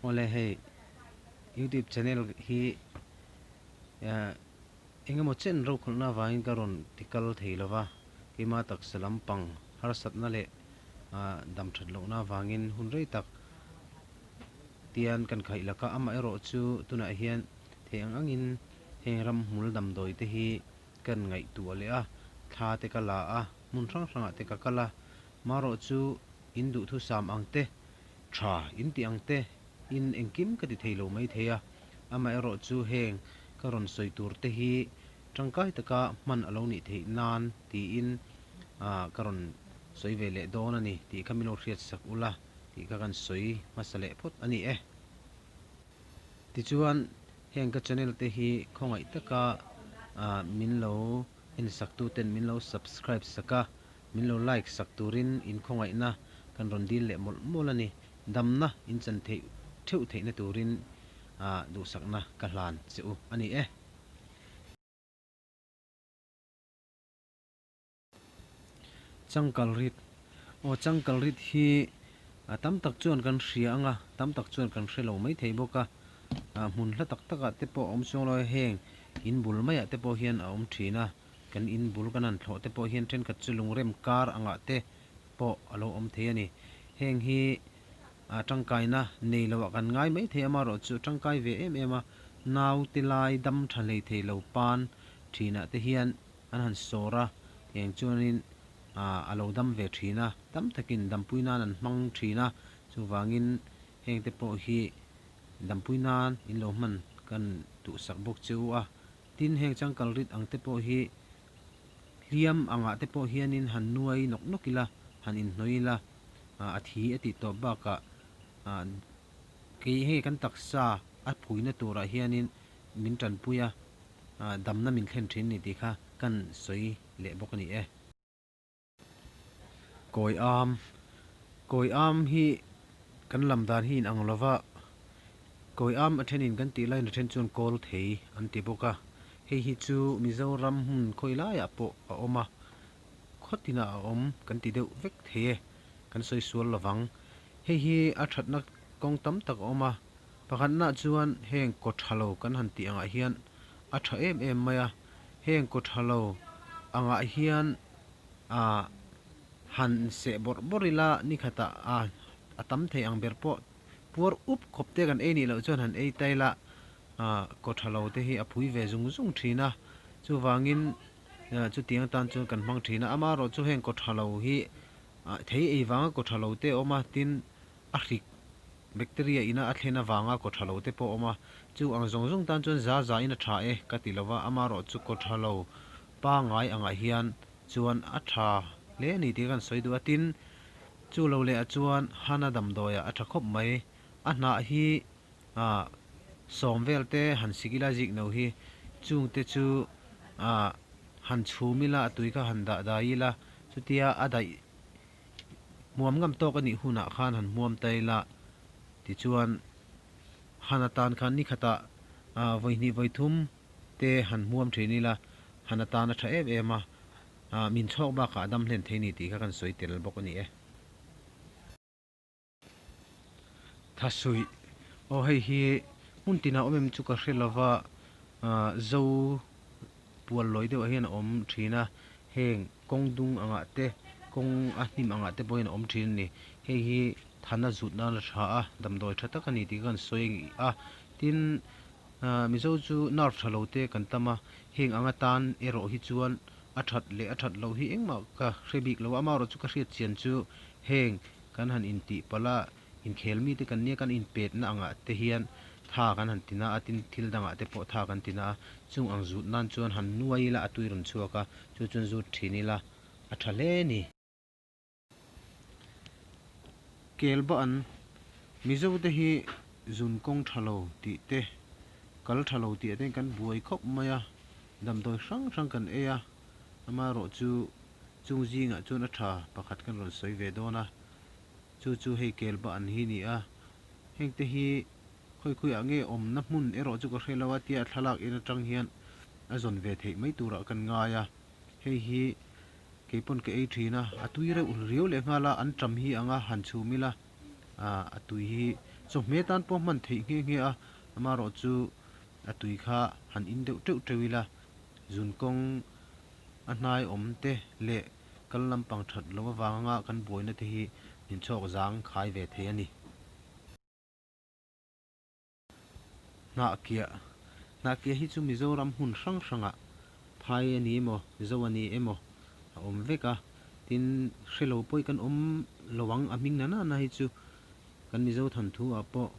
Awle hei youtube channel hi engemaw chen rokhawlhna avangin ka rawn ti kal thei lova, keima taksa lampang harsatna leh dam that lohna avangin hun rei tak tian kan khaih laka amaherawh chu tunah hian theih ang angin heng ramhmul damdawi te hi kan ngaihtuah leh a, thla te ka la a, hmun hrang hrangah te ka kal a, marawh chu in duhthusam ang te, tha in tih ang te in engkim ka ti thei lo mai thei a, amaherawh chu heng ka rawn sawi tur te hi tangkai taka hman a lo nih theih nan tiin ka rawn sawi ve leh dawn a ni tih kha min lo hriat sak ula tih kha kan sawi hmasa leh phawt a ni e. Tichuan heng ka channel te hi khawngaih taka min lo en sak tu ten min lo subscribe sak a, Min lo like sak turin in khawngaihna kan rawn dil leh mawlh mawlh a ni. Damna in chan theih theuh theihna turin duhsakna ka hlan che u a ni e. Changkal rit. Aw changkal rit hi tam tak chuan kan hria ang a, tam tak chuan kan hre lo mai thei bawk a. Hmun hla tak takah te pawh a awm chuang lo a, heng in bul maiah te pawh hian a awm thin a. Kan in bul kan han thlawh te pawh hian thenkhat chu lungrem kar angah te pawh a lo awm thei a ni. Heng hi tangkaina nei loh ah kan ngai mai thei amaherawh chu tangkai ve em em a, naute lai dam tha hlei thei lo pan thinah te hian an han sawr a, tiang chuanin a lo dam ve thin a, tam takin dampui nan an hmang thin a, chuvangin heng te pawh hi dampui nan in lo hman kan duhsak bawk che u a. Tin, heng changkal rit ang te pawh hi hliam angah te pawh hianin han nuai nawk nawk ila, han inhnawih ila, a thi a tih tawh bakah kei hei kan taksa a phuina turah hianin min tanpui a, damna min thlen thin a ni tih kha kan sawi leh bawk a ni e. Kawi am, Kawi am hi kan lam dan hi inang lo va, Kawi am a thenin kan tih laiin a then chuan kawl thei an ti bawk a, hei hi chu Mizoram hmun khawi laiah pawh a awm a, khaw tinah a awm kan ti deuh vek thei e, kan sawi sual lo vang. Hei hi a thatna kawng tam tak a awm a, pakhatna chuan heng kaw tha lo kan han tih angah hian a tha em em mai a, Heng kaw tha lo angah hian ah han seh bawrh bawrh ila ni khatah ah a tam thei ang ber pawh puar up khawp te kan ei nih loh chuan han ei ta ila ah kaw tha lo te hi a phui ve zung zung thin a, chuvangin chutiang atan chuan kan hmang thin a, amaherawh chu heng kaw tha lo hi ah thei ei vanga kaw tha lo te a awm a, tin a hrik Bacteria ina a thlen avanga kaw tha lo te pawh a awm a, chu ang zawng zawng tan chuan za za in a tha e ka ti lova, amaherawh chu kaw tha lo pangai angah hian chuan a tha hle a ni tih ka kan sawi duh a, tin chu lo leh ah chuan Hana damdawiah a tha khawp mai, a hnah hi ah sawm vel te han sik ila zik no hi chung te chu ah han chhum ila a tui kha han dah dai ila chutia a daih Hmuam ngam tawk a nih hunah khan han hmuam ta ila tichuan han atan khan ni khatah vawi hnih vawi thum te han hmuam thin ila han atan a tha em em a, min chhawk bakah a dam hlen thei ni tih kha kan sawi tel bawk a ni e. Thasuih, Aw hei hi hmun tinah awm em chu ka hre lova, Zo pual lawi deuhah hian a awm thin a, heng kawng dung angah te, kawng a hnim angah te pawh hian a awm thin a ni. Hei hi thana zut nan a tha a, damdawi tha tak a ni tih ka kan sawi a, tin Mizo chu nerve tha lo te kan tam a, heng anga tan erawh hi chuan a that leh a that loh hi engmah ka hre bik lo a, amaherawh chu ka hriat chian chu heng Kan han intih palh a, inkhel mite kan nia kan inpetna angah te hian tha kan han ti na a, tin thil dangah te pawh tha kan ti na a, chung ang zut nan chuan han nuai ila a tui rawn chhuak a, chu chuan zut thin ila a tha hle a ni. Kelba an Mizo te hi zun kawng tha lo tih te, kal tha lo tih ah te hian kan buai khawp mai a, damdawi hrang hrang kan ei a, amaherawh chu Chung zingah chuan a tha pakhat kan rawn sawi ve dawn a, chu chu hei kelba an hi ni a, hengte hi khawi khawiah nge awmna hmun erawh chu ka hre lo a tia thlalak en atang hian a zawn ve theih mai turah kan ngai a, hei hi keipawn ka ei thin a, a tui reuh riau leh nghal a, an tam hi anga han chhum ila a tui hi Chawhmeh tan pawh hman theih nghe nghe a, amaherawh chu a tui kha han in deuh teuh teuh ila zun kawng a hnai awm te leh kal lampang that loh avanga kan buaina te hi min chhawk zang khai ve thei a ni. Hnahkiah, Hnahkiah hi chu Mizoram hmun hrang hrangah phai a ni emaw, Zo a ni emaw a awm vek a, tin hrelo pawh hi kan awm lo ang a hming na nana hi chu kan Mizo thanthu ah pawh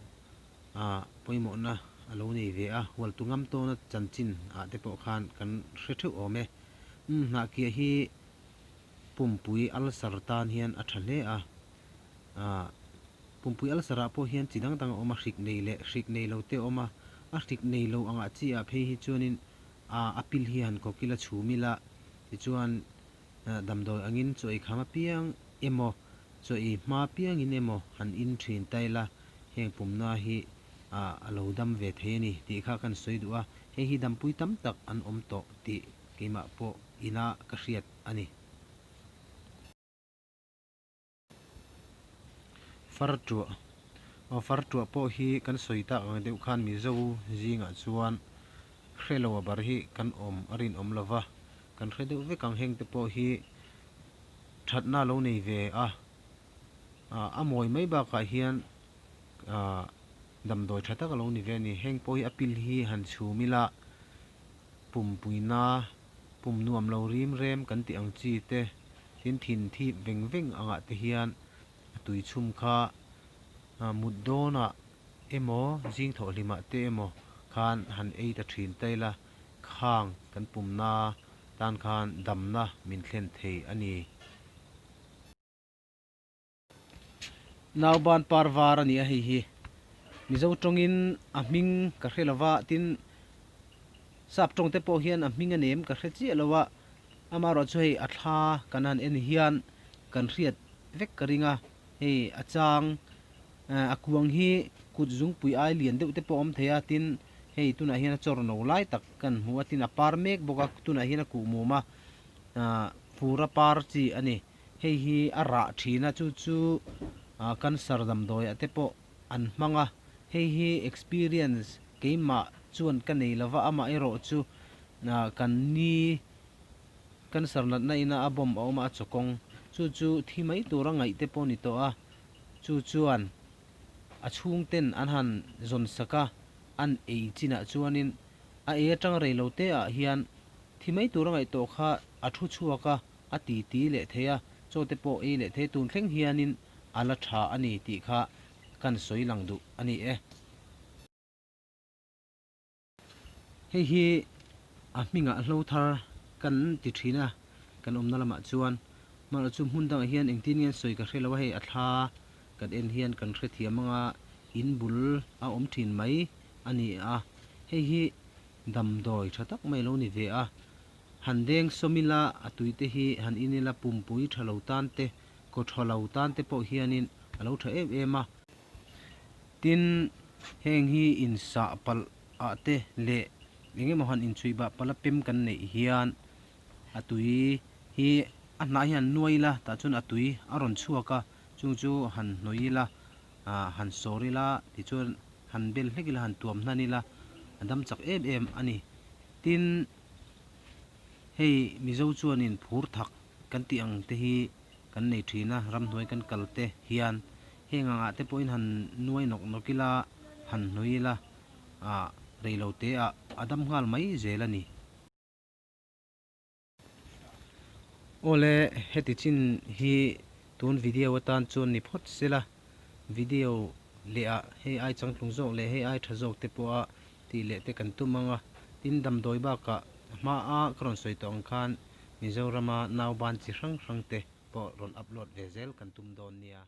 ah pawimawhna a lo nei ve a, hualtu ngam tawna chanchin ah te pawh khan kan hre theuh awm e. Umm Hnahkiah hi pumpui ulcer tan hian a tha hle a, ah Pumpui ulcer ah pawh hian chi dang dang a awm a, hrik nei leh hrik nei lo te a awm a, a hrik nei lo angah chi ah phei hi chuanin ah a pil hi han kawk ila chhum ila tichuan damdawi angin chaw ei kham apiang emaw chaw ei hma apiangin emaw han in thin ta ila heng pumna hi ah a lo dam ve thei a ni tih kha kan sawi duh a, hei hi dampui tam tak an awm tawh tih keimah pawh ina ka hriat a ni. Fartuah Aw fartuah pawh hi kan sawi tak ang deuh khan Mizo zingah chuan hre lo a bar hi kan awm a rinawm lo va, kan hre deuh vek ang heng te pawh hi thatna lo nei ve a, a mawi mai bakah hian damdawi tha tak a lo ni ve a ni. Heng pawh hi a pil hi han chhum ila pumpuina pum nuam lo rim rem kan tih ang chi te tin thin thip veng veng angah te hian a tui chhum kha mut dawnah emaw zing thawh hlimah te emaw khan han ei ta thin ta ila khang kan pumna tan khan damna min thlen thei a ni. Nauban par var a ni a hei hi Mizo tawngin a hming ka hre lo va tin sap tawng te pawh hian a hming a nem ka hre chiah lo a amaherawh chu hei a thla kan han en hian kan hriat vek ka ring a hei a chang a kuang hi kut zungpui ai lian deuh te pawh a awm thei a tin hei tunah hian a chawr no lai tak kan hmu a tin a par mek bawk a tunah hian a kuh mum a fur a par chi a ni. Hei hi a rah thin a, chu chu cancer damdawiah te pawh an hmang a. Hei hi experience keimah chuan ka nei lova, amah erawh chu kan ni cancer natna ina a bomb a awm a, a chawkawng. Chu chu thi mai tura ngaih te pawh a ni tawh a, chu chuan a chhungten an han zawn sak a, an ei chinah chuanin a ei atang rei lo te ah hian thi mai tura ngaih tawh kha a thu chhuak a. A ti ti leh thei a, chaw te pawh ei leh thei tun thleng hianin a la tha a ni tih kha kan sawi lang duh a ni e. Hei hi a hmingah hlo thar kan ti thin a, kan awmna lamah chuan hmanraw chu hmun dangah hian engtin nge an sawi ka hre lo a, hei a thla kan en hian kan hrethiam anga in bul a awm thin mai a ni a, hei hi damdawi tha tak mai a lo ni ve a. Han deng sawm ila, a tui te hi han in ila pumpui tha lo tan te, kaw tha lo tan te pawh hianin a lo tha em em a. Tin, heng hi insah palh ah te leh eng emaw han inchhuih bah palh a pem kan neih hian a tui hi a hnah hi han nuai ila tah chuan a tui a rawn chhuak a, chung chu han hnawih ila, han sawr ila tichuan han bel hlek ila han tuam hnan ila a dam chak em em a ni. Tin, Hei Mizo chuanin phur thak kan tih ang te hi kan nei thin a, ramhnuai kan kal te hian heng angah te pawhin han nuai nawk nawk ila, han hnawih ila, ah rei lo te ah a dam nghal mai zel a ni. Awle, heti chin hi tun video atan chuan ni phawt sela, video leh ah hei ai changtlung zawk leh hei ai tha zawk te pawha tih leh te kan tum ang a, tin damdawi bakah a hma a ka rawn sawi tawh ang khan Mizorama nauban chi hrang hrang te pawh rawn upload ve zel kan tum dawn nia.